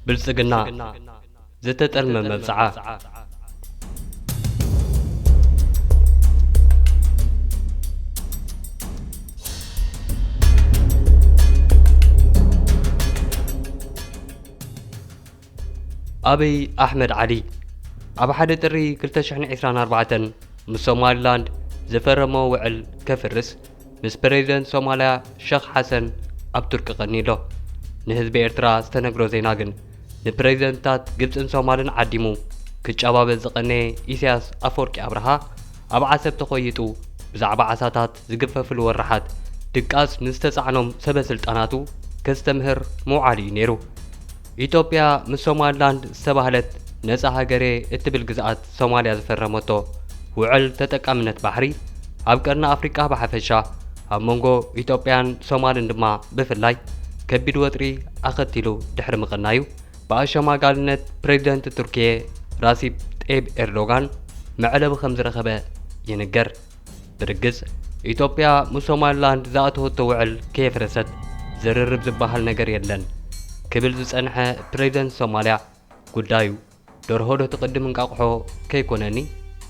ብልጽግና ዝተጠልመ መብጽዓ። ኣብይ ኣሕመድ ዓሊ ኣብ ሓደ ጥሪ ክልተ ሽሕን ዕስራን ኣርባዕተን ምስ ሶማሊላንድ ዝፈረሞ ውዕል ከፍርስ ምስ ፕሬዝደንት ሶማልያ ሸኽ ሓሰን ኣብ ቱርኪ ቀኒሎ። ንህዝቢ ኤርትራ ዝተነግሮ ዜና ግን ንፕሬዝደንትታት ግብጽን ሶማልን ዓዲሙ ክጨባበጥ ዝቐነየ ኢሳያስ ኣፈወርቂ ኣብርሃ ኣብ ዓሰብ ተኾይጡ ብዛዕባ ዓሳታት ዝግፈፍሉ ወራሓት ድቃስ ንዝተጻዕኖም ሰበ ስልጣናቱ ከስተምህር ምውዓሉ እዩ ነይሩ። ኢትዮጵያ ምስ ሶማሊላንድ ዝተባህለት ነጻ ሃገሬ እትብል ግዝኣት ሶማልያ ዝፈረመቶ ውዕል ተጠቃምነት ባሕሪ ኣብ ቀርኒ ኣፍሪቃ ብሓፈሻ ኣብ መንጎ ኢትዮጵያን ሶማልን ድማ ብፍላይ ከቢድ ወጥሪ ኣኸቲሉ ድሕሪ ምቕናዩ ብኣሸማጋልነት ፕሬዝደንት ቱርኪየ ራሲፕ ጠይብ ኤርዶጋን መዕለቢ ከም ዝረኸበ ይንገር። ብርግጽ ኢትዮጵያ ምስ ሶማሊላንድ ዝኣተወቶ ውዕል ከየፍረሰት ዝርርብ ዝበሃል ነገር የለን ክብል ዝጸንሐ ፕሬዝደንት ሶማልያ፣ ጉዳዩ ደርሆ ዶ ትቕድም እንቃቑሖ ከይኮነኒ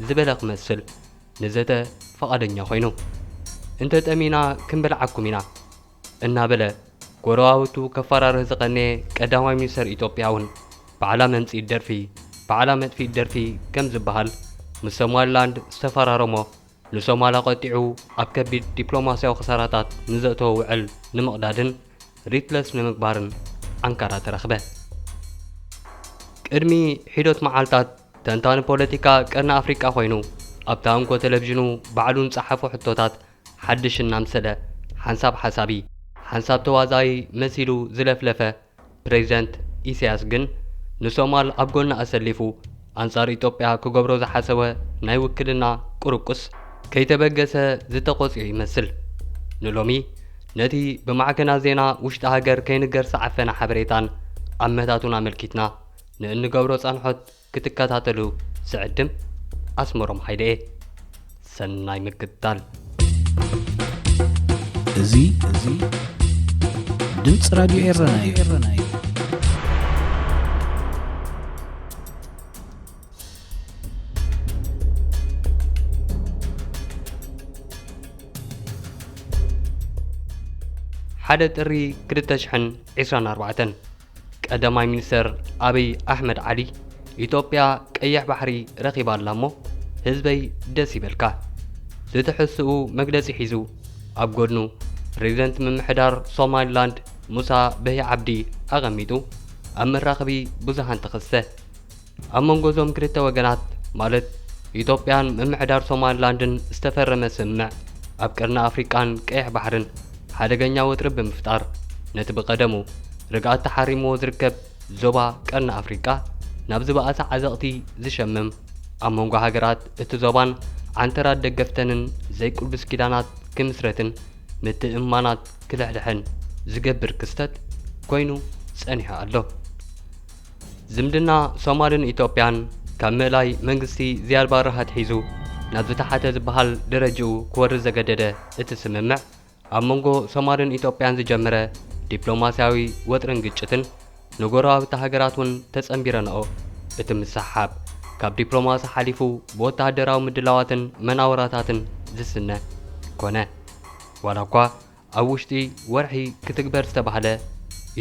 ዝበለ ክመስል ንዘተ ፍቓደኛ ኮይኑ፣ እንተ ጠሚና ክንበልዓኩም ኢና እናበለ ጎረባብቱ ከፈራርህ ዝቐነየ ቀዳማይ ሚኒስተር ኢትዮጵያ እውን ባዕላ መምጽኢት ደርፊ ባዕላ መጥፊኢት ደርፊ ከም ዝበሃል ምስ ሶማሊላንድ ዝተፈራረሞ ንሶማል ኣቐጢዑ ኣብ ከቢድ ዲፕሎማስያዊ ክሳራታት ንዘእተወ ውዕል ንምቕዳድን ሪፕለስ ንምግባርን ኣንካራ ተረኽበ። ቅድሚ ሒደት መዓልታት ተንታኒ ፖለቲካ ቀርኒ ኣፍሪቃ ኮይኑ ኣብታ እንኮ ቴሌቪዥኑ ባዕሉ ንጸሓፎ ሕቶታት ሓድሽ እናምሰለ ሓንሳብ ሓሳቢ ሓንሳብ ተዋዛይ መሲሉ ዝለፍለፈ ፕሬዝደንት ኢሳያስ ግን ንሶማል ኣብ ጎና ኣሰሊፉ ኣንጻር ኢትዮጵያ ክገብሮ ዝሓሰበ ናይ ውክልና ቁርቁስ ከይተበገሰ ዝተቖጽዮ ይመስል። ንሎሚ ነቲ ብማዕከናት ዜና ውሽጢ ሃገር ከይንገር ዝዓፈነ ሓበሬታን ኣመታቱን ኣመልኪትና ንእንገብሮ ጻንሖት ክትከታተሉ ዝዕድም ኣስመሮም ሓይለ እየ። ሰናይ ምክትታል። እዚ፣ እዚ ድምፂ ራድዮ ኤረና እዩ። ሓደ ጥሪ ክልተ ሽሕን ዕስራን ኣርባዕተን። ቀዳማይ ሚኒስተር ኣብይ ኣሕመድ ዓሊ፣ ኢትዮጵያ ቀይሕ ባሕሪ ረኺባ ኣላ እሞ ህዝበይ ደስ ይበልካ። ዝትሕስኡ መግለጺ ሒዙ ኣብ ጎድኑ ፕሬዝደንት ምምሕዳር ሶማሊላንድ ሙሳ በሂ ዓብዲ ኣቐሚጡ ኣብ መራኸቢ ብዙሃን ተኸስተ። ኣብ መንጎ እዞም ክልተ ወገናት ማለት ኢትዮጵያን ምምሕዳር ሶማሊላንድን ዝተፈረመ ስምምዕ ኣብ ቀርኒ ኣፍሪቃን ቀይሕ ባሕርን ሓደገኛ ወጥሪ ብምፍጣር ነቲ ብቐደሙ ርግኣት ተሓሪምዎ ዝርከብ ዞባ ቀርኒ ኣፍሪቃ ናብ ዝበኣሰ ዓዘቕቲ ዝሸምም ኣብ መንጎ ሃገራት እቲ ዞባን ዓንተራት ደገፍተንን ዘይቅዱስ ኪዳናት ክምስረትን ምትእምማናት ክልሕልሕን ዝገብር ክስተት ኮይኑ ጸኒሑ ኣሎ። ዝምድና ሶማልን ኢትዮጵያን ካብ ምእላይ መንግስቲ ዝያድ ባረ ኣትሒዙ ናብ ዝተሓተ ዝበሃል ደረጅኡ ክወርድ ዘገደደ እቲ ስምምዕ ኣብ መንጎ ሶማልን ኢትዮጵያን ዝጀመረ ዲፕሎማስያዊ ወጥርን ግጭትን ንጎረባብቲ ሃገራት እውን ተጸንቢረንኦ። እቲ ምስሕሓብ ካብ ዲፕሎማሲ ሓሊፉ ብወተሃደራዊ ምድላዋትን መናውራታትን ዝስነ ኮነ። ዋላ እኳ ኣብ ውሽጢ ወርሒ ክትግበር ዝተባህለ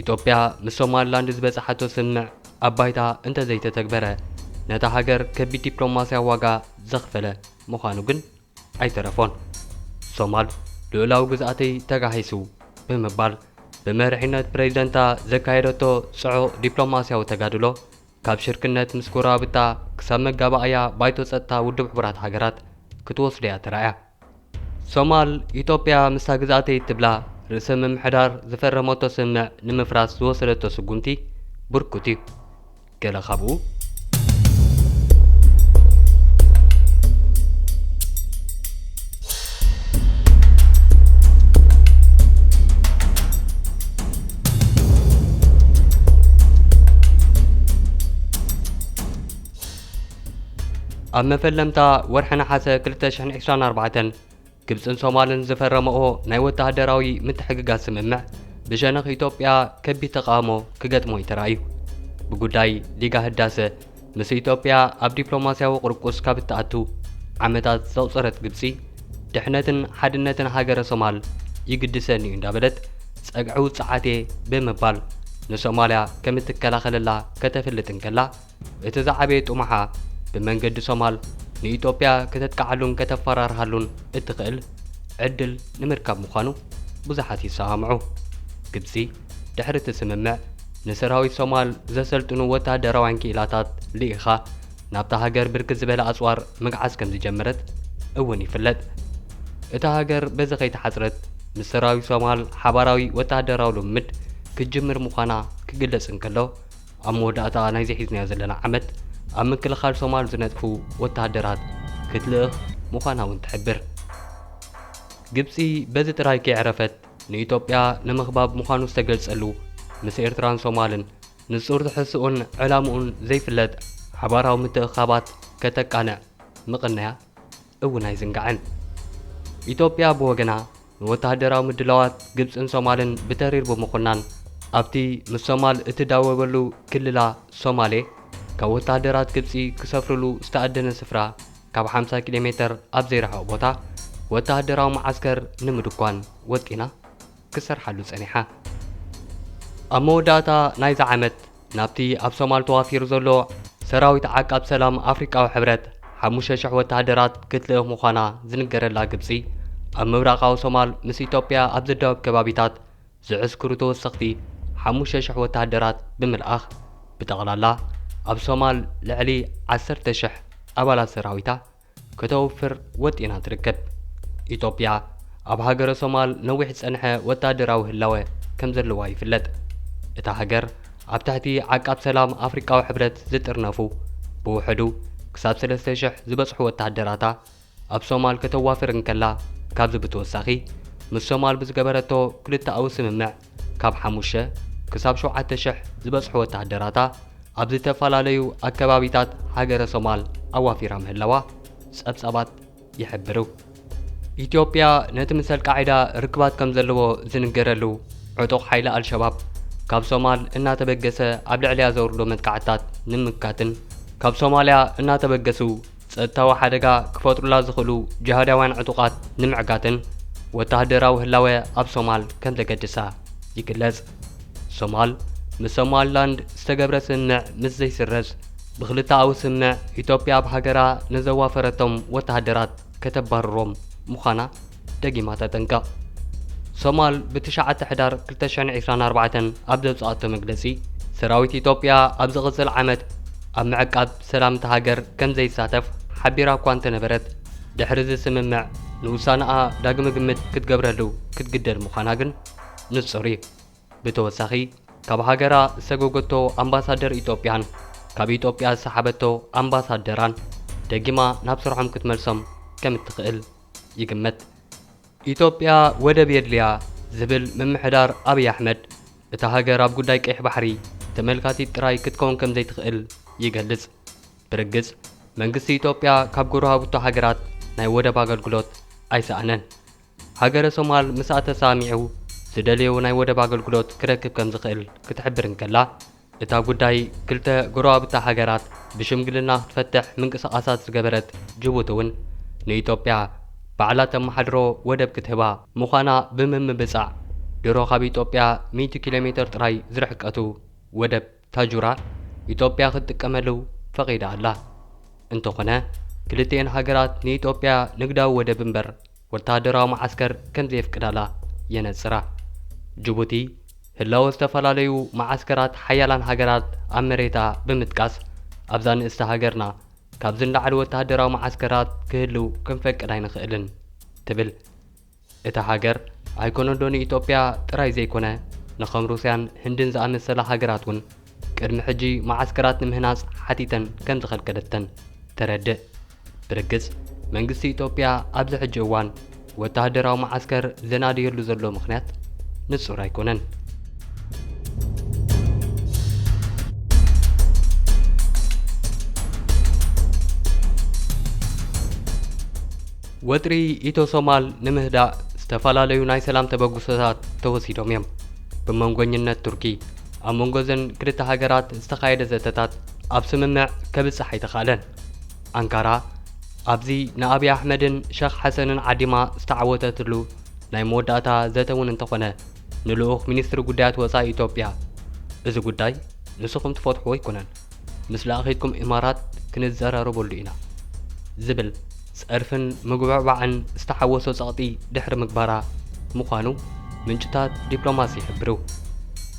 ኢትዮጵያ ምስ ሶማሊላንድ ዝበጽሓቶ ስምምዕ ኣብ ባይታ እንተዘይተተግበረ ነታ ሃገር ከቢድ ዲፕሎማስያዊ ዋጋ ዘኽፈለ ምዃኑ ግን ኣይተረፎን። ሶማል ልኡላዊ ግዝኣተይ ተጋሂሱ ብምባል ብመሪሕነት ፕሬዝደንታ ዘካየደቶ ጽዑቕ ዲፕሎማስያዊ ተጋድሎ ካብ ሽርክነት ምስ ጎረባብታ ክሳብ መጋባእያ ባይቶ ጸጥታ ውድብ ሕቡራት ሃገራት ክትወስዶ እያ ተራእያ። ሶማል፣ ኢትዮጵያ ምስታ ግዝኣተይ እትብላ ርእሰ ምምሕዳር ዝፈረመቶ ስምምዕ ንምፍራስ ዝወሰደቶ ስጉምቲ ብርኩት እዩ። ገለ ካብኡ። ኣብ መፈለምታ ወርሒ ነሓሰ ክልተ ሽሕን ዕስራን ኣርባዕተን፣ ግብጽን ሶማልን ዝፈረመኦ ናይ ወተሃደራዊ ምትሕግጋዝ ስምምዕ ብሸነኽ ኢትዮጵያ ከቢድ ተቓውሞ ክገጥሞ እዩ ተራእዩ። ብጉዳይ ዲጋ ህዳሰ ምስ ኢትዮጵያ ኣብ ዲፕሎማስያዊ ቁርቁስ ካብ እትኣቱ ዓመታት ዘቑጸረት ግብጺ፣ ድሕነትን ሓድነትን ሃገረ ሶማል ይግድሰኒ እዩ እንዳበለት፣ ጸግዒ ውጽዓት እየ ብምባል ንሶማልያ ከም እትከላኸለላ ከተፍልጥ እንከላ፣ እቲ ዝዓበየ ጥሙሓ ብመንገዲ ሶማል ንኢትዮጵያ ከተጥቅዓሉን ከተፈራርሃሉን እትኽእል ዕድል ንምርካብ ምዃኑ ብዙሓት ይሰማምዑ። ግብጺ ድሕሪ እቲ ስምምዕ ንሰራዊት ሶማል ዘሰልጥኑ ወተሃደራውያን ክኢላታት ልኢኻ ናብታ ሃገር ብርክት ዝበለ ኣጽዋር ምግዓዝ ከም ዝጀመረት እውን ይፍለጥ። እታ ሃገር በዚ ከይተሓጽረት ምስ ሰራዊት ሶማል ሓባራዊ ወተሃደራዊ ልምምድ ክትጅምር ምዃና ክግለጽ እንከሎ፣ ኣብ መወዳእታ ናይዚ ሒዝናዮ ዘለና ዓመት ኣብ ምክልኻል ሶማል ዝነጥፉ ወተሃደራት ክትልእኽ ምዃና እውን ትሕብር። ግብጺ በዚ ጥራይ ከይዕረፈት ንኢትዮጵያ ንምኽባብ ምዃኑ ዝተገልጸሉ፣ ምስ ኤርትራን ሶማልን ንጹር ትሕዝኡን ዕላምኡን ዘይፍለጥ ሓባራዊ ምትእኽኻባት ከተቃንዕ ምቕናያ እውን ኣይዝንጋዕን። ኢትዮጵያ ብወገና ንወተሃደራዊ ምድላዋት ግብጽን ሶማልን ብተሪር ብምኹናን፣ ኣብቲ ምስ ሶማል እትዳወበሉ ክልላ ሶማሌ፣ ካብ ወተሃደራት ግብጺ ክሰፍርሉ ዝተኣደነ ስፍራ ካብ ሓምሳ ኪሎ ሜተር ኣብ ዘይርሕቕ ቦታ ወተሃደራዊ መዓስከር ንምድኳን ወጢና ክሰርሓሉ ጸኒሓ። ኣብ መወዳእታ ናይዚ ዓመት ናብቲ ኣብ ሶማል ተዋፊሩ ዘሎ ሰራዊት ዓቃብ ሰላም ኣፍሪቃዊ ሕብረት ሓሙሽተ ሽሕ ወተሃደራት ክትልእኽ ምዃና ዝንገረላ ግብጺ፣ ኣብ ምብራቓዊ ሶማል ምስ ኢትዮጵያ ኣብ ዝዳወብ ከባቢታት ዝዕስክሩ ተወሰኽቲ ሓሙሽተ ሽሕ ወተሃደራት ብምልኣኽ፣ ብጠቕላላ ኣብ ሶማል ልዕሊ ዓሰርተ ሽሕ ኣባላት ሰራዊታ ከተውፍር ወጢና ትርከብ። ኢትዮጵያ ኣብ ሃገረ ሶማል ነዊሕ ዝጸንሐ ወታደራዊ ህላወ ከም ዘለዋ ይፍለጥ። እታ ሃገር ኣብ ትሕቲ ዓቃብ ሰላም ኣፍሪቃዊ ሕብረት ዝጥርነፉ ብውሕዱ ክሳብ ሰለስተ ሽሕ ዝበጽሑ ወታደራታ ኣብ ሶማል ከተዋፍር እንከላ፣ ካብዚ ብተወሳኺ ምስ ሶማል ብዝገበረቶ ክልተኣዊ ስምምዕ ካብ ሓሙሽተ ክሳብ ሸውዓተ ሽሕ ዝበጽሑ ወታደራታ ኣብ ዝተፈላለዩ ኣከባቢታት ሃገረ ሶማል ኣዋፊራ ምህላዋ ጸብጻባት ይሕብሩ። ኢትዮጵያ ነቲ ምስ ኣልቃዒዳ ርክባት ከም ዘለዎ ዝንገረሉ ዕጡቕ ሓይሊ ኣልሸባብ ካብ ሶማል እናተበገሰ ኣብ ልዕሊያ ዘውርዶ መጥቃዕትታት ንምምካትን ካብ ሶማልያ እናተበገሱ ጸጥታዊ ሓደጋ ክፈጥሩላ ዝኽእሉ ጅሃዳውያን ዕጡቓት ንምዕጋትን ወተሃደራዊ ህላወ ኣብ ሶማል ከም ዘገድሳ ይግለጽ። ሶማል ምስ ሶማሊላንድ ዝተገብረ ስምምዕ ምስ ዘይስረዝ፣ ብክልተኣዊ ስምምዕ ኢትዮጵያ ኣብ ሃገራ ንዘዋፈረቶም ወተሃደራት ከተባርሮም ምዃና ደጊማ ተጠንቀቕ። ሶማል ብትሽዓተ ሕዳር ክልተ ሽሕን ዕስራን ኣርባዕተን ኣብ ዘውጽኣቶ መግለጺ፣ ሰራዊት ኢትዮጵያ ኣብ ዝቕጽል ዓመት ኣብ ምዕቃብ ሰላም እታ ሃገር ከም ዘይሳተፍ ሓቢራ እኳ እንተነበረት፣ ድሕሪ እዚ ስምምዕ ንውሳነኣ ዳግመ ግምት ክትገብረሉ ክትግደድ ምዃና ግን ንጹር እዩ። ብተወሳኺ፣ ካብ ሃገራ ዝሰጎገቶ ኣምባሳደር ኢትዮጵያን ካብ ኢትዮጵያ ዝሰሓበቶ ኣምባሳደራን ደጊማ ናብ ስርሖም ክትመልሶም ከም እትኽእል ይግመት። ኢትዮጵያ ወደብ የድልያ ዝብል ምምሕዳር ኣብይ ኣሕመድ፣ እታ ሃገር ኣብ ጉዳይ ቀይሕ ባሕሪ ተመልካቲት ጥራይ ክትከውን ከም ዘይትኽእል ይገልጽ። ብርግጽ፣ መንግስቲ ኢትዮጵያ ካብ ጎረባብቱ ሃገራት ናይ ወደብ ኣገልግሎት ኣይሰኣነን። ሃገረ ሶማል ምስኣ ተሳሚዑ ዝደለዮ ናይ ወደብ ኣገልግሎት ክረክብ ከም ዝኽእል ክትሕብር እንከላ፣ እታ ጉዳይ ክልተ ጎረባብታ ሃገራት ብሽምግልና ክትፈትሕ ምንቅስቓሳት ዝገበረት ጅቡቲ እውን ንኢትዮጵያ ባዕላ ተመሓድሮ ወደብ ክትህባ ምዃና ብምምብጻዕ፣ ድሮ ካብ ኢትዮጵያ ሚእቲ ኪሎ ሜተር ጥራይ ዝርሕቀቱ ወደብ ታጁራ ኢትዮጵያ ክትጥቀመሉ ፈቒዳ ኣላ። እንተኾነ፣ ክልቲኤን ሃገራት ንኢትዮጵያ ንግዳዊ ወደብ እምበር ወተሃደራዊ መዓስከር ከም ዘየፍቅዳላ የነጽራ። ጅቡቲ፣ ህላወ ዝተፈላለዩ መዓስከራት ሓያላን ሃገራት ኣብ መሬታ ብምጥቃስ፣ ኣብዛ ንእስቲ ሃገርና ካብዚ ንላዕሊ ወተሃደራዊ መዓስከራት ክህልው ክንፈቅድ ኣይንኽእልን ትብል። እታ ሃገር ኣይኮነዶ ንኢትዮጵያ ጥራይ ዘይኮነ፣ ንኸም ሩስያን ህንድን ዝኣመሰላ ሃገራት እውን ቅድሚ ሕጂ መዓስከራት ንምህናጽ ሓቲተን ከም ዝኸልከለተን ተረድእ። ብርግጽ፣ መንግስቲ ኢትዮጵያ ኣብዚ ሕጂ እዋን ወተሃደራዊ መዓስከር ዘናድየሉ ዘሎ ምኽንያት ንጹር ኣይኮነን። ወጥሪ ኢትዮ ሶማል ንምህዳእ ዝተፈላለዩ ናይ ሰላም ተበግሶታት ተወሲዶም እዮም። ብመንጎኝነት ቱርኪ ኣብ መንጎ እዘን ክልተ ሃገራት ዝተኻየደ ዘተታት ኣብ ስምምዕ ከብጽሕ ኣይተኻእለን። ኣንካራ ኣብዚ ንኣብይ ኣሕመድን ሸኽ ሓሰንን ዓዲማ ዝተዓወተትሉ ናይ መወዳእታ ዘተ እውን እንተኾነ፣ ንልኡኽ ሚኒስትሪ ጉዳያት ወጻኢ ኢትዮጵያ፣ እዚ ጉዳይ ንስኹም ትፈትሕዎ ኣይኮነን፣ ምስ ለኣኺትኩም ኢማራት ክንዘራረበሉ ኢና ዝብል ጸርፍን ምጉብዕባዕን ዝተሓወሶ ጸቕጢ ድሕሪ ምግባራ ምዃኑ ምንጭታት ዲፕሎማሲ ይሕብሩ።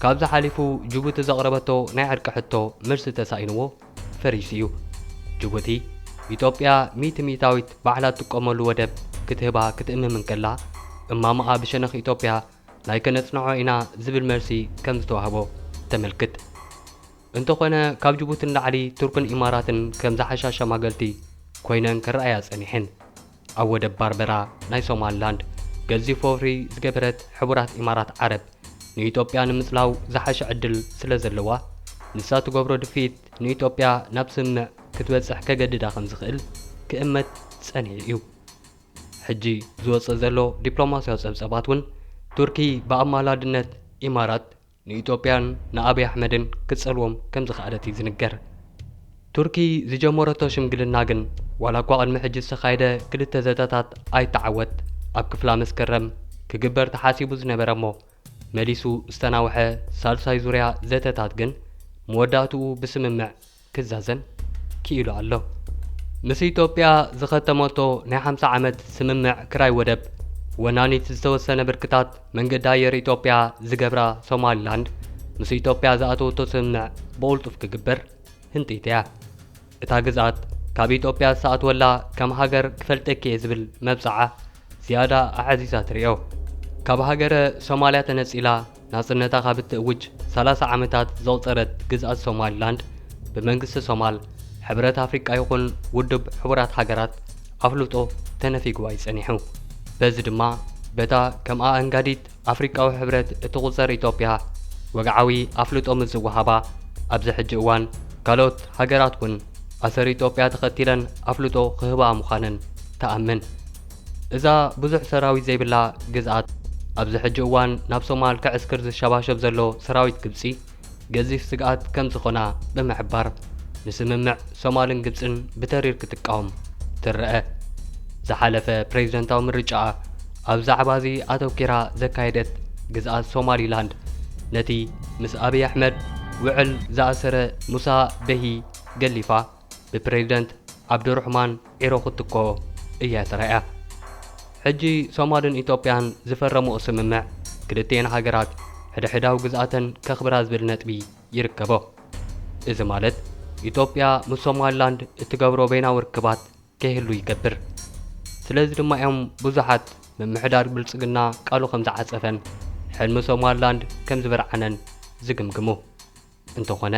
ካብዚ ሓሊፉ ጅቡቲ ዘቕረበቶ ናይ ዕርቂ ሕቶ መልሲ ተሳኢንዎ ፈሪሱ እዩ። ጅቡቲ፣ ኢትዮጵያ ሚእቲ ሚእታዊት ባዕላ እትጥቀመሉ ወደብ ክትህባ ክትእምም እንከላ፣ እማመኣ ብሸነኽ ኢትዮጵያ ናይ ከነጽንዖ ኢና ዝብል መልሲ ከም ዝተዋህቦ ተመልክት። እንተኾነ፣ ካብ ጅቡቲ ንላዕሊ ቱርክን ኢማራትን ከም ዝሓሻ ሸማገልቲ ኮይነን ክረኣያ ጸኒሐን። ኣብ ወደብ ባርበራ ናይ ሶማልላንድ ገዚፍ ወፍሪ ዝገበረት ሕቡራት ኢማራት ዓረብ፣ ንኢትዮጵያ ንምጽላው ዝሓሸ ዕድል ስለ ዘለዋ፣ ንሳ ትገብሮ ድፍኢት ንኢትዮጵያ ናብ ስምምዕ ክትበጽሕ ከገድዳ ከም ዝኽእል ክእመት ጸኒሑ እዩ። ሕጂ ዝወጽእ ዘሎ ዲፕሎማስያዊ ጸብጸባት እውን፣ ቱርኪ ብኣማላድነት ኢማራት ንኢትዮጵያን ንኣብይ ኣሕመድን ክትጸልዎም ከም ዝኸኣለት እዩ ዝንገር። ቱርኪ ዝጀመረቶ ሽምግልና ግን፣ ዋላ እኳ ቅድሚ ሕጂ ዝተኻየደ ክልተ ዘተታት ኣይተዓወት፣ ኣብ ክፍላ መስከረም ክግበር ተሓሲቡ ዝነበረ እሞ መሊሱ ዝተናውሐ ሳልሳይ ዙርያ ዘተታት ግን፣ መወዳእትኡ ብስምምዕ ክዛዘም ክኢሉ ኣሎ። ምስ ኢትዮጵያ ዝኸተመቶ ናይ ሓምሳ ዓመት ስምምዕ ክራይ ወደብ፣ ወናኒት ዝተወሰነ ብርክታት መንገዲ ኣየር ኢትዮጵያ ዝገብራ ሶማሊላንድ፣ ምስ ኢትዮጵያ ዝኣተወቶ ስምምዕ ብቕልጡፍ ክግበር ህንጥይቲ እያ። እታ ግዝኣት ካብ ኢትዮጵያ ዝተኣትወላ ከም ሃገር ክፈልጠኪ እየ ዝብል መብጽዓ ዝያዳ ኣዕዚዛ ትርእዮ። ካብ ሃገረ ሶማልያ ተነጺላ ናጽነታ ካብ እትእውጅ ሰላሳ ዓመታት ዘቑጸረት ግዝኣት ሶማሊላንድ፣ ብመንግስቲ ሶማል፣ ሕብረት ኣፍሪቃ ይኹን ውድብ ሕቡራት ሃገራት ኣፍልጦ ተነፊግዋ እዩ ጸኒሑ። በዚ ድማ በታ ከም ኣኣንጋዲት ኣፍሪቃዊ ሕብረት እትቑጸር ኢትዮጵያ ወግዓዊ ኣፍልጦ ምስ ዝወሃባ፣ ኣብዚ ሕጂ እዋን ካልኦት ሃገራት እውን ኣሰር ኢትዮጵያ ተኸቲለን ኣፍልጦ ክህባ ምዃነን ትኣምን። እዛ ብዙሕ ሰራዊት ዘይብላ ግዝኣት፣ ኣብዚ ሕጂ እዋን ናብ ሶማል ክዕስክር ዝሸባሸብ ዘሎ ሰራዊት ግብጺ ገዚፍ ስግኣት ከም ዝኾና ብምሕባር፣ ንስምምዕ ሶማልን ግብጽን ብተሪር ክትቃወም ትረአ። ዝሓለፈ ፕሬዝደንታዊ ምርጫኣ ኣብ ዛዕባ እዚ ኣተኲራ ዘካየደት ግዝኣት ሶማሊላንድ፣ ነቲ ምስ ኣብይ ኣሕመድ ውዕል ዝኣሰረ ሙሳ በሂ ገሊፋ፣ ብፕሬዝደንት ዓብዱርሕማን ዒሮ ክትትኮ እያ ተራእያ። ሕጂ ሶማልን ኢትዮጵያን ዝፈረምኦ ስምምዕ፣ ክልቲኤን ሃገራት ሕድሕዳዊ ግዝኣተን ከኽብራ ዝብል ነጥቢ ይርከቦ። እዚ ማለት፣ ኢትዮጵያ ምስ ሶማሊላንድ እትገብሮ በይናዊ ርክባት ከይህሉ ይገብር። ስለዚ ድማ እዮም ብዙሓት ምምሕዳር ብልጽግና ቃሉ ከም ዝዓጸፈን ሕልሚ ሶማሊላንድ ከም ዝበርዓነን ዝግምግሙ። እንተኾነ፣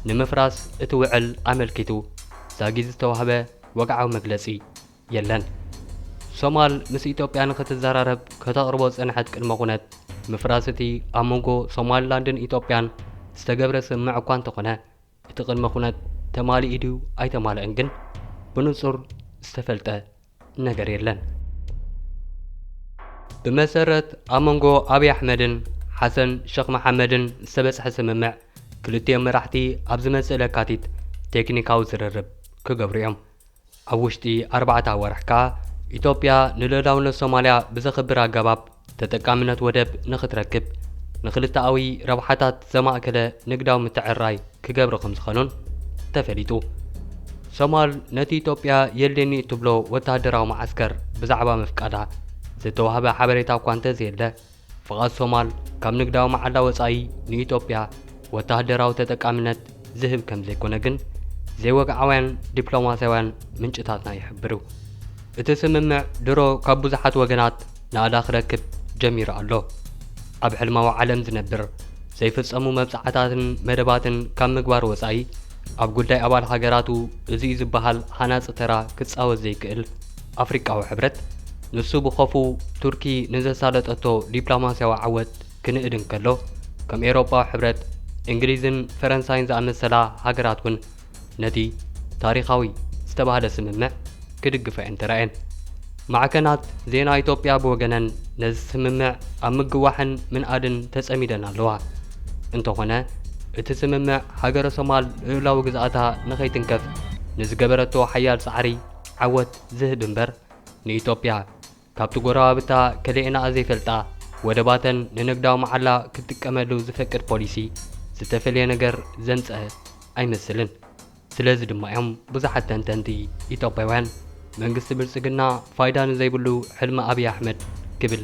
ንምፍራስ እቲ ውዕል ኣመልኪቱ ዛጊ ዝተዋህበ ወግዓዊ መግለጺ የለን። ሶማል ምስ ኢትዮጵያ ንኽትዘራረብ ከተቕርቦ ዝጸንሐት ቅድመ ኩነት፣ ምፍራስ እቲ ኣብ መንጎ ሶማሊላንድን ኢትዮጵያን ዝተገብረ ስምምዕ እኳ እንተኾነ፣ እቲ ቅድመ ኩነት ተማሊኡ ድዩ ኣይተማልአን ግን ብንጹር ዝተፈልጠ ነገር የለን። ብመሰረት ኣብ መንጎ ኣብይ ኣሕመድን ሓሰን ሸኽ መሓመድን ዝተበጽሐ ስምምዕ፣ ክልቲኦም መራሕቲ ኣብ ዝመጽእ ለካቲት ቴክኒካዊ ዝርርብ ክገብሩ እዮም። ኣብ ውሽጢ ኣርባዕተ ኣዋርሕ ከኣ፣ ኢትዮጵያ ንሉኣላውነት ሶማልያ ብዘኽብር ኣገባብ ተጠቃምነት ወደብ ንኽትረክብ፣ ንክልተኣዊ ረብሓታት ዘማእከለ ንግዳዊ ምትዕርራይ ክገብሩ ከም ዝኾኑን ተፈሊጡ። ሶማል ነቲ ኢትዮጵያ የድልየኒ እትብሎ ወተሃደራዊ መዓስከር ብዛዕባ ምፍቃዳ ዝተዋህበ ሓበሬታ እኳ እንተዘየለ፣ ፍቓድ ሶማል ካብ ንግዳዊ መዓላ ወጻኢ ንኢትዮጵያ ወተሃደራዊ ተጠቃምነት ዝህብ ከም ዘይኮነ ግን ዘይወግዓውያን ዲፕሎማስያውያን ምንጭታትና ይሕብሩ። እቲ ስምምዕ ድሮ ካብ ብዙሓት ወገናት ናእዳ ክረክብ ጀሚሩ ኣሎ። ኣብ ሕልማዊ ዓለም ዝነብር፣ ዘይፍጸሙ መብጽዓታትን መደባትን ካብ ምግባር ወጻኢ፣ ኣብ ጉዳይ ኣባል ሃገራቱ እዚ እዩ ዝበሃል ሃናጺ ተራ ክጻወት ዘይክእል ኣፍሪቃዊ ሕብረት፣ ንሱ ብኸፉ ቱርኪ ንዘሳለጠቶ ዲፕሎማስያዊ ዓወት ክንእድ እንከሎ፣ ከም ኤውሮጳዊ ሕብረት፣ እንግሊዝን ፈረንሳይን ዝኣመሰላ ሃገራት እውን ነቲ ታሪኻዊ ዝተባህለ ስምምዕ ክድግፋ እየን ተራእየን። ማዕከናት ዜና ኢትዮጵያ ብወገነን ነዚ ስምምዕ ኣብ ምግዋሕን ምንኣድን ተጸሚደን ኣለዋ። እንተኾነ፣ እቲ ስምምዕ ሃገረ ሶማል ልኡላዊ ግዝኣታ ንኸይትንከፍ ንዝገበረቶ ሓያል ጻዕሪ ዓወት ዝህብ እምበር፣ ንኢትዮጵያ ካብቲ ጎረባብታ ከሊኤናኣ ዘይፈልጣ ወደባተን ንንግዳዊ መዓላ ክትጥቀመሉ ዝፈቅድ ፖሊሲ ዝተፈልየ ነገር ዘምጸአ ኣይመስልን። ስለዚ ድማ እዮም ብዙሓት ተንተንቲ ኢትዮጵያውያን መንግስቲ ብልጽግና ፋይዳ ንዘይብሉ ሕልሚ ኣብይ ኣሕመድ ክብል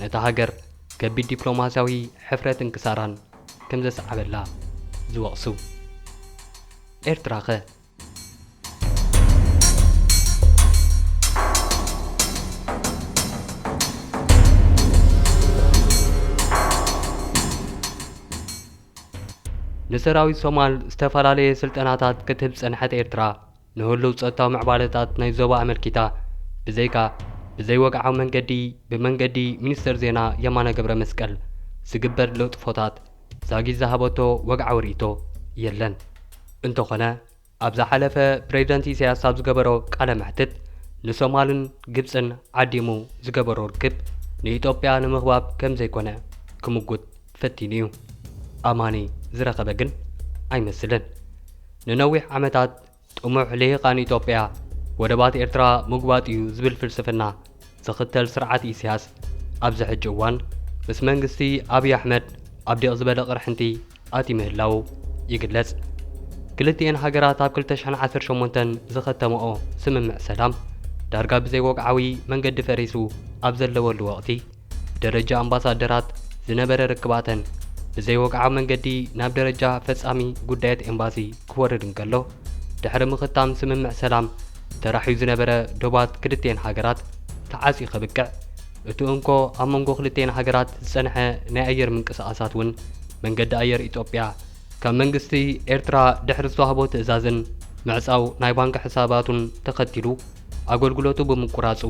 ነታ ሃገር ከቢድ ዲፕሎማስያዊ ሕፍረትን ክሳራን ከም ዘሰዓበላ ዝወቕሱ። ኤርትራኸ? ንሰራዊት ሶማል ዝተፈላለየ ስልጠናታት ክትህብ ዝጸንሐት ኤርትራ፣ ንህሉው ጸጥታዊ ምዕባለታት ናይ ዞባ ኣመልኪታ፣ ብዘይካ ብዘይወግዓዊ መንገዲ፣ ብመንገዲ ሚኒስተር ዜና የማነ ገብረ መስቀል ዝግበር ለጥፎታት ዛጊት ዝሃበቶ ወግዓዊ ርእይቶ የለን። እንተኾነ፣ ኣብ ዝሓለፈ ፕሬዚደንት ኢሳያስ ኣብ ዝገበሮ ቃለ መሕትት፣ ንሶማልን ግብጽን ዓዲሙ ዝገበሮ ርክብ ንኢትዮጵያ ንምኽባብ ከም ዘይኮነ ክምጉት ፈቲኑ እዩ። ኣማኒ ዝረኸበ ግን ኣይመስልን። ንነዊሕ ዓመታት ጥሙሕ ልሂቓን ኢትዮጵያ ወደባት ኤርትራ ምጉባጥ እዩ ዝብል ፍልስፍና ዝኽተል ስርዓት ኢሳያስ፣ ኣብዚ ሕጂ እዋን ምስ መንግስቲ ኣብይ ኣሕመድ ኣብ ዲቕ ዝበለ ቅርሕንቲ ኣትዩ ምህላዉ ይግለጽ። ክልቲኤን ሃገራት ኣብ ክልተ ሽሕን ዓሰርተ ሸሞንተን ዝኸተመኦ ስምምዕ ሰላም፣ ዳርጋ ብዘይወግዓዊ መንገዲ ፈሪሱ ኣብ ዘለወሉ ወቕቲ፣ ብደረጃ ኣምባሳደራት ዝነበረ ርክባተን ብዘይወግዓዊ መንገዲ ናብ ደረጃ ፈጻሚ ጉዳያት ኤምባሲ ክወርድ እንከሎ፣ ድሕሪ ምኽታም ስምምዕ ሰላም ተራሕዩ ዝነበረ ዶባት ክልቲኤን ሃገራት ተዓጽዩ ከብቅዕ፣ እቲ እንኮ ኣብ መንጎ ክልቲኤን ሃገራት ዝጸንሐ ናይ ኣየር ምንቅስቓሳት እውን መንገዲ ኣየር ኢትዮጵያ ካብ መንግስቲ ኤርትራ ድሕሪ ዝተዋህቦ ትእዛዝን ምዕጻው ናይ ባንክ ሕሳባቱን ተኸቲሉ ኣገልግሎቱ ብምቁራጹ፣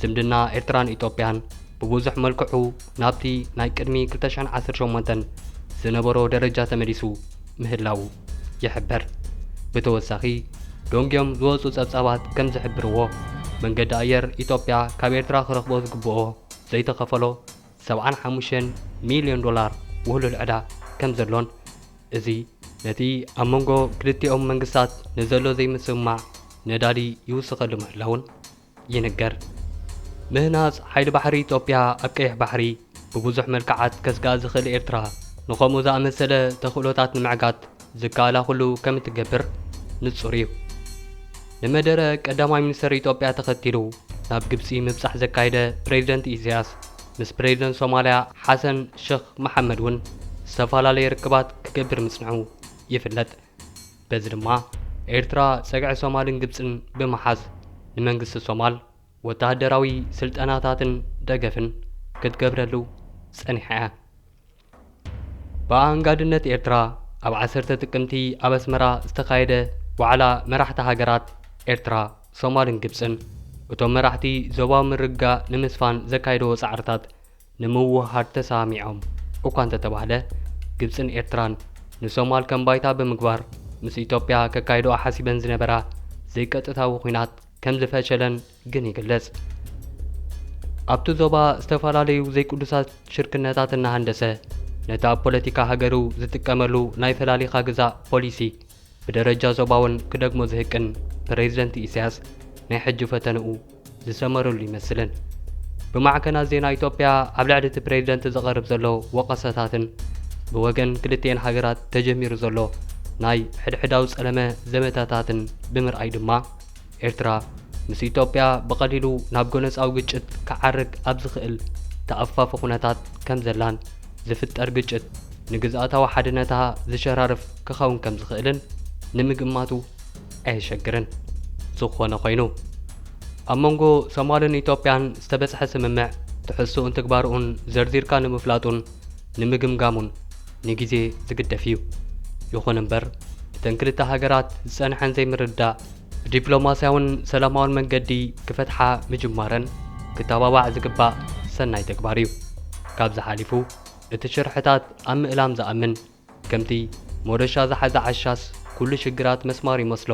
ዝምድና ኤርትራን ኢትዮጵያን ብብዙሕ መልክዑ ናብቲ ናይ ቅድሚ ክልተ ሽሕን ዓሰርተ ሸሞንተን ዝነበሮ ደረጃ ተመሊሱ ምህላዉ ይሕበር። ብተወሳኺ፣ ደንጊዮም ዝወጹ ጸብጻባት ከም ዝሕብርዎ፣ መንገዲ ኣየር ኢትዮጵያ ካብ ኤርትራ ክረኽቦ ዝግብኦ ዘይተኸፈሎ ሰብዓን ሓሙሽተን ሚልዮን ዶላር ውህሉል ዕዳ ከም ዘሎን፣ እዚ ነቲ ኣብ መንጎ ክልቲኦም መንግስታት ንዘሎ ዘይምስምማዕ ነዳዲ ይውስኸሉ ምህላዉን ይንገር። ምህናጽ ሓይሊ ባሕሪ ኢትዮጵያ ኣብ ቀይሕ ባሕሪ ብብዙሕ መልክዓት ከስግኣ ዝኽእል ኤርትራ፣ ንኸምኡ ዝኣመሰለ ተኽእሎታት ንምዕጋት ዝከኣላ ኩሉ ከም እትገብር ንጹር እዩ። ንመደረ ቀዳማይ ሚኒስተር ኢትዮጵያ ተኸቲሉ ናብ ግብጺ ምብጻሕ ዘካየደ ፕሬዚደንት ኢሳያስ፣ ምስ ፕሬዚደንት ሶማልያ ሓሰን ሸኽ መሓመድ እውን ዝተፈላለየ ርክባት ክገብር ምጽንሑ ይፍለጥ። በዚ ድማ ኤርትራ ጸግዒ ሶማልን ግብጽን ብምሓዝ ንመንግስቲ ሶማል ወተሃደራዊ ስልጠናታትን ደገፍን ክትገብረሉ ጸኒሓ እያ። ብኣንጋድነት ኤርትራ ኣብ ዓሰርተ ጥቅምቲ ኣብ ኣስመራ ዝተኻየደ ዋዕላ መራሕቲ ሃገራት ኤርትራ፣ ሶማልን ግብጽን፣ እቶም መራሕቲ ዞባዊ ምርግጋእ ንምስፋን ዘካየድዎ ጻዕርታት ንምውህሃድ ተሰማሚዖም እኳ እንተተባህለ፣ ግብጽን ኤርትራን ንሶማል ከም ባይታ ብምግባር ምስ ኢትዮጵያ ከካይድኦ ሓሲበን ዝነበራ ዘይቀጥታዊ ኲናት ከም ዝፈሸለን ግን ይግለጽ። ኣብቲ ዞባ ዝተፈላለዩ ዘይቅዱሳት ሽርክነታት እናሃንደሰ፣ ነቲ ኣብ ፖለቲካ ሃገሩ ዝጥቀመሉ ናይ ፈላሊኻ ግዛእ ፖሊሲ ብደረጃ ዞባ እውን ክደግሞ ዝህቅን ፕሬዚደንት ኢሳያስ፣ ናይ ሕጂ ፈተንኡ ዝሰመረሉ ይመስልን። ብማዕከናት ዜና ኢትዮጵያ ኣብ ልዕሊ እቲ ፕሬዚደንት ዝቐርብ ዘሎ ወቐሳታትን ብወገን ክልቲኤን ሃገራት ተጀሚሩ ዘሎ ናይ ሕድሕዳዊ ጸለመ ዘመታታትን ብምርኣይ ድማ፣ ኤርትራ ምስ ኢትዮጵያ ብቐሊሉ ናብ ጎነጻዊ ግጭት ክዓርግ ኣብ ዝኽእል ተኣፋፊ ኩነታት ከም ዘላን፣ ዝፍጠር ግጭት ንግዝኣታዊ ሓድነታ ዝሸራርፍ ክኸውን ከም ዝኽእልን ንምግማቱ ኣየሸግርን። ዝኾነ ኮይኑ፣ ኣብ መንጎ ሶማልን ኢትዮጵያን ዝተበጽሐ ስምምዕ ትሕዝቶኡን ትግባርኡን ዘርዚርካ ንምፍላጡን ንምግምጋሙን ንግዜ ዝግደፍ እዩ። ይኹን እምበር፣ እተን ክልተ ሃገራት ዝጸንሐን ዘይምርድዳእ ብዲፕሎማስያውን ሰላማውን መንገዲ ክፈትሓ ምጅማረን ክተባባዕ ዝግባእ ሰናይ ተግባር እዩ። ካብዚ ሓሊፉ፣ እቲ ሽርሕታት ኣብ ምእላም ዝኣምን፣ ከምቲ ሞደሻ ዝሓዘ ዓሻስ ኩሉ ሽግራት መስማር ይመስሎ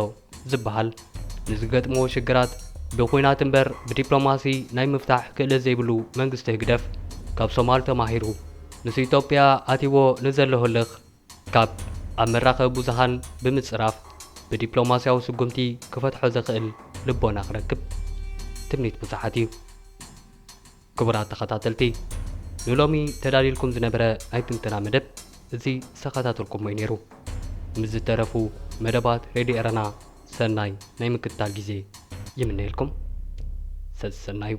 ዝበሃል፣ ንዝገጥምዎ ሽግራት ብኲናት እምበር ብዲፕሎማሲ ናይ ምፍታሕ ክእለት ዘይብሉ መንግስቲ ህግደፍ፣ ካብ ሶማል ተማሂሩ ምስ ኢትዮጵያ ኣትይዎ ንዘሎ ህልኽ ካብ ኣብ መራኸቢ ብዙሃን ብምጽራፍ ብዲፕሎማስያዊ ስጉምቲ ክፈትሖ ዘኽእል ልቦና ክረክብ ትምኒት ብዙሓት እዩ። ክቡራት ተኸታተልቲ፣ ንሎሚ ተዳልየልኩም ዝነበረ ናይ ትንተና መደብ እዚ ዝተኸታተልኩሞ እዩ ነይሩ። ምስ ዝተረፉ መደባት ሬድዮ ኤረና ሰናይ ናይ ምክትታል ግዜ ይምነየልኩም። ሰሰናዩ።